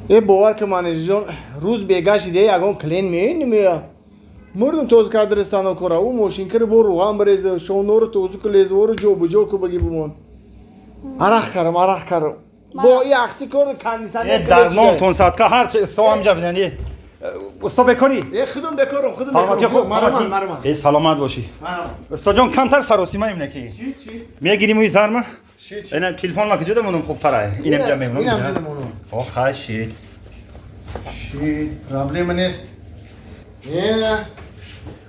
Бовар ки, менеҷерҷон, рӯз бегашти де ягон клиент меои, намеоя. Мурдум тоза кардани станокора, ӯ мошинкаро бо рӯған биреза, шонаро тоза ку, лезворо ҷобуҷо ку, баги бимон. Арақ карам, арақ карам. Бо и ақси кор кондиционер. Дармонтон садқа ҳар со ҳамҷа бизани. Усто, бекорӣ? Э, худум бекорам, худум. Саломатӣ, хуб? Мараман, мараман. Э, саломат бошӣ. Устоҷон, камтар саросима имна ки. Мегирим мӯи сарма? Ина телефон ма куҷода монум хубтара? Инам ҷа мемонум. Инам ҷода монум. О, хай шид. Шид, проблема нест. Не.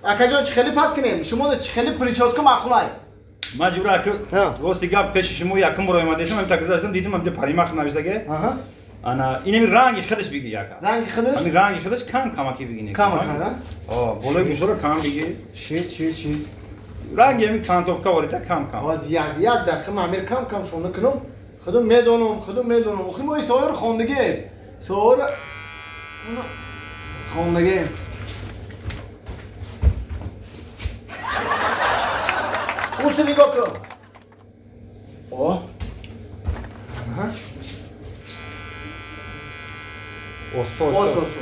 Акаҷон, чӣ хеле пас кунем? Шумо чӣ хеле прическа маъқулай? Ман ҷура ки рости гап, пеши шумо якум бор омадесам, ам так гузаштам, дидам амҷа паримах нависаге. Ана инами ранги худаш биги яка. Ранги худаш? Ами ранги худаш кам камаки бигини. Кам кам, а? Болои гӯшоро кам биги. Шид, шид, шид. Ранги ами кантовка ворита кам кам. Аз як як дақиқа ман амир кам кам шона кунам. Худум медонам, худум медонам. Охи мо ин соҳаро хондагием. Соҳаро хондагием. Усто, нигоҳ кун. О. Осто, осто. осто.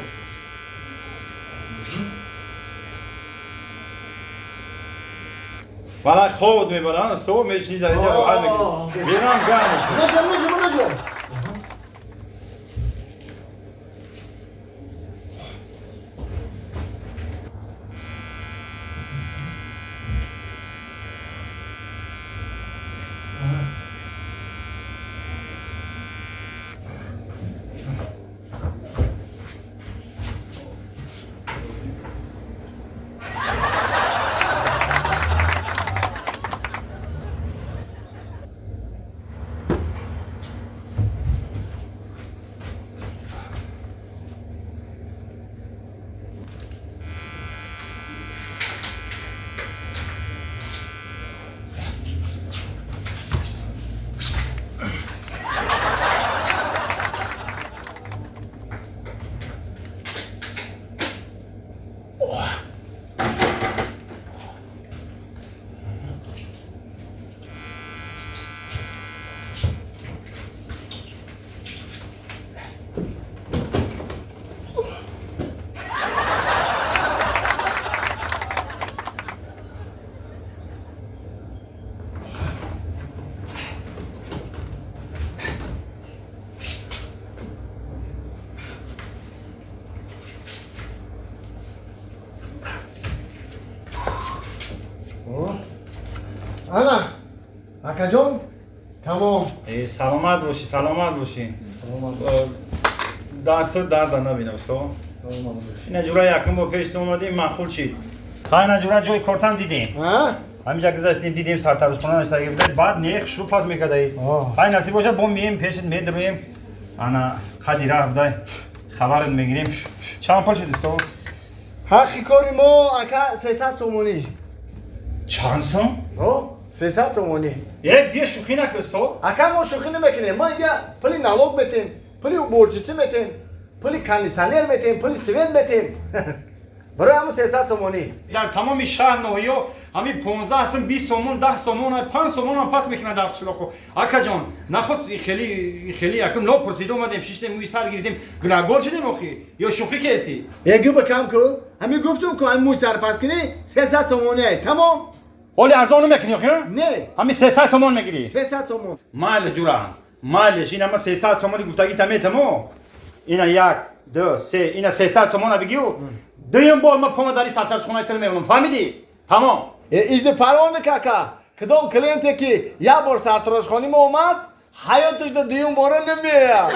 Вала хобот мебарам, усто, мешини дар инҷа роҳат мегирӣ. Берам гарм. Наҷон, наҷон, наҷон. Ана, акаҷон, тамом. Э, саломат бошӣ, саломат бошӣ. Дасту дарда набина, усто. Ина ҷура якум бо пештон омадем, маъқул шид. Хай, ина ҷура ҷои кортам дидем. Ҳаминҷа гузаштем, дидем, сартарошхона нависаги буда, баъд не хушрӯ пас мекардаи. Хай, насиб бошад, бо мием пешит, медроем. Ана қади раҳ будай, хабарат мегирем. Чанд пул шуд, усто? Ҳаққи кори мо, ака, 300 сомонӣ. Чанд сум? О, 300 сомонӣ. Е, бия, шӯхӣ накун, усто. Ака, мо шӯхӣ намекунем. Ма инҷа пули налог метем, пули уборщица метем, пули кондиционер метем, пули свет метем. Барои ҳамун 300 сомонӣ. Дар тамоми шаҳр, ноҳиё ҳамин 15 сум, 20 сомон, 10 сомон, 5 сомон ҳам пас мекунад дар қишлоқо. Акаҷон, наход хеле хеле якум нопурсида омадем, шиштем, мӯи сар гирифтем, гунаҳгор шудем охи? Ё шӯхӣ кестӣ? Е, гӯ ба кам ку. Ҳамин гуфтум ку, ҳамин мӯи сар пас кунӣ, 300 сомонӣ. Тамом. Ҳоли арзон намекунӣ охи? Не. Ҳамин 300 сомон мегирӣ? 300 сомон. Майли, ҷура, майлиш, ина ма 300 сомони гуфтагита метамо. Ина як, ду, се, ина 300 сомона бигию. Дуюм бор ма пома дари сартарошхонаи туро мемонам, фаҳмидӣ? Тамом. Э, ижди парвона кака. Кадом клиенте ки як бор сартарошхони мо омад, ҳаёташда дуюм бора намеояд.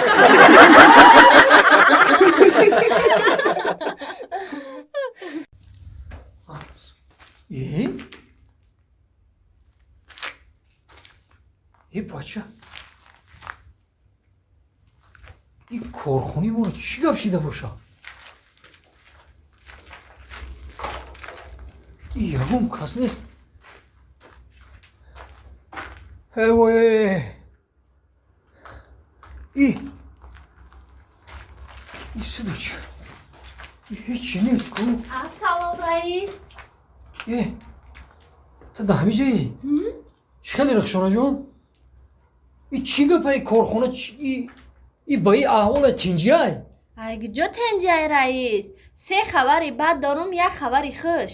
Э? Е, бача. Ин корхонаи моро чӣ гап шида боша? И ягон кас нест. Э, вой. И. И сидо чӣ? И ҳеҷ нест ку. Салом, раис. Э, ту да ҳамиҷаи? Чӣ хеле, Рахшонаҷон? И чӣ гапай, корхона и ба и аҳвола тинҷиай? Ай куҷо тенҷай, раис? Се хабари бад дорум, як хабари хуш.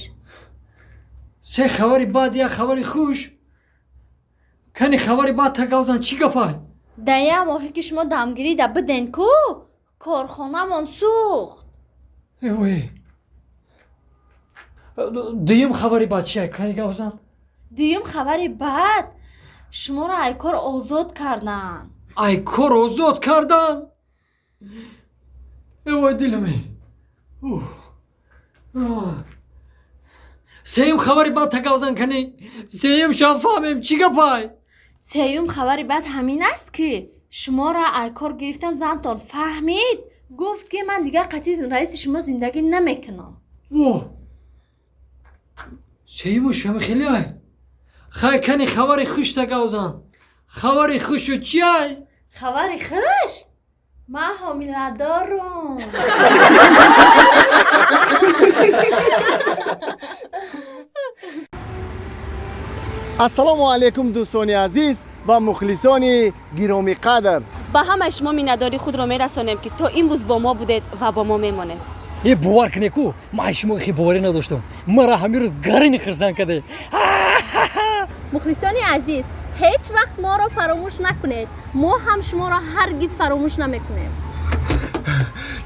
Се хабари бад, як хабари хуш? Кани хабари бад тагавзан, чӣ гапай? Дар як моҳе ки шумо дамгирида биден ку, корхонамон сӯхт. Эвой, дуюм хабари бад чия, кани гавзан? Дуюм хабари бад, шуморо ай кор озод карданд. Ай кор озод карданд? Эвой, диламе. Сеюм хабари бад тагавзан, кани сеюм шам фаҳмем, чӣ гапай? Сеюм хабари бад ҳамин аст, ки шуморо ай кор гирифтан зантон фаҳмид, гуфт, ки ман дигар қатъи раиси шумо зиндагӣ намекунам. Во, сеюмуш ҳами хеле ай. Хай, кани хабари хуш тагавзан, хабари хушу чиай? Хабари хуш, ман ҳомиладорум. Ассалому алайкум, дӯстони азиз ва мухлисони гиромиқадр. Ба ҳамаи шумо миннатдории худро мерасонем, ки то имрӯз бо мо будед ва бо мо мемонед. Е, бовар кунед ку, ман шумо хе боварӣ надоштам, мара ҳамин рӯз гарини хирсан каде. Мухлисони азиз, ҳеҷ вақт моро фаромӯш накунед, мо ҳам шуморо ҳаргиз фаромӯш намекунем.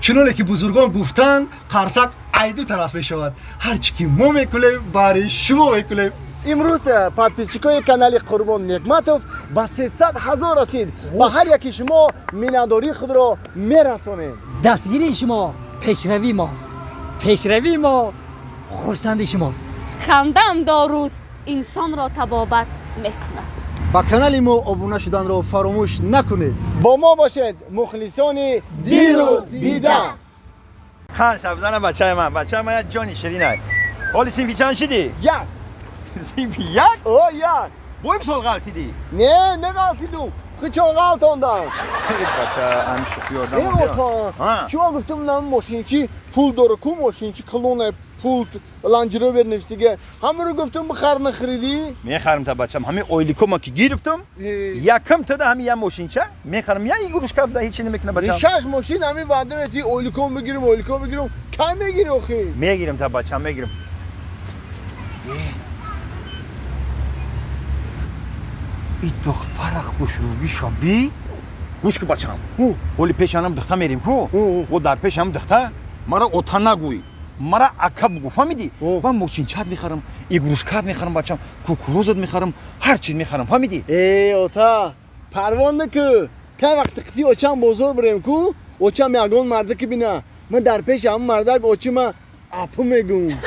Чуноне ки бузургон гуфтанд, қарсак ай ду тараф мешавад. Ҳар чӣ ки мо мекунем, бари шумо мекунем. Имрӯз подписчикои канали Қурбон Неъматов ба 300 000 расид. Ба ҳар яки шумо миннатдории худро мерасонем. Дастгирии шумо пешравии мост, пешравии мо хурсанди шумост. Хандаам доруст, инсонро табобат мекунад. Ба канали мо обуна шуданро фаромӯш накунед. Бо мо бошед, мухлисони дилу дида. Хан шабзанам, бачаи ман, бачаи ман як ҷони ширинай. Ҳоли синфи чанд шидӣ? Як. Синфи як? О, як. Бо имсол ғалтидӣ? Не, неғалтидум, хичон ғалтондам. Бача, ҳами шӯхӣ ёрдам. Э, опа, чима гуфтум, нам мошинчи пул дора ку, мошинчи калона, пул Ландж Ровер навистига, ҳамаро гуфтум бихар, нахаридӣ. Мехарам та, бачам, ҳами ойликома ки гирифтум, якам тада ҳами я мошинча мехарам, я игрушка да, ҳечи намекунам, бачам. Шаш мошин ҳами ваъда мети, ойликом бигирим, ойликом бигирим, кай мегири охи? Мегирам та, бачам, мегирам. И духтара хушрӯби шаби, гӯш ку, бачам, ҳоли пешанам духта мерим ку, о, дар пешам духта мара ота нагӯй, мара ака бугӯ, фаҳмидӣ? Ман мошинчат мехарам, игрушкат мехарам, бачам, кукурузат мехарам, ҳар чиз мехарам, фаҳмидӣ? Э, ота, парво наку. Кай вақти қити очам бозор бирем ку, очам ягон мардаки бина, ман дар пеши ҳамн мардак очима апу мегӯм.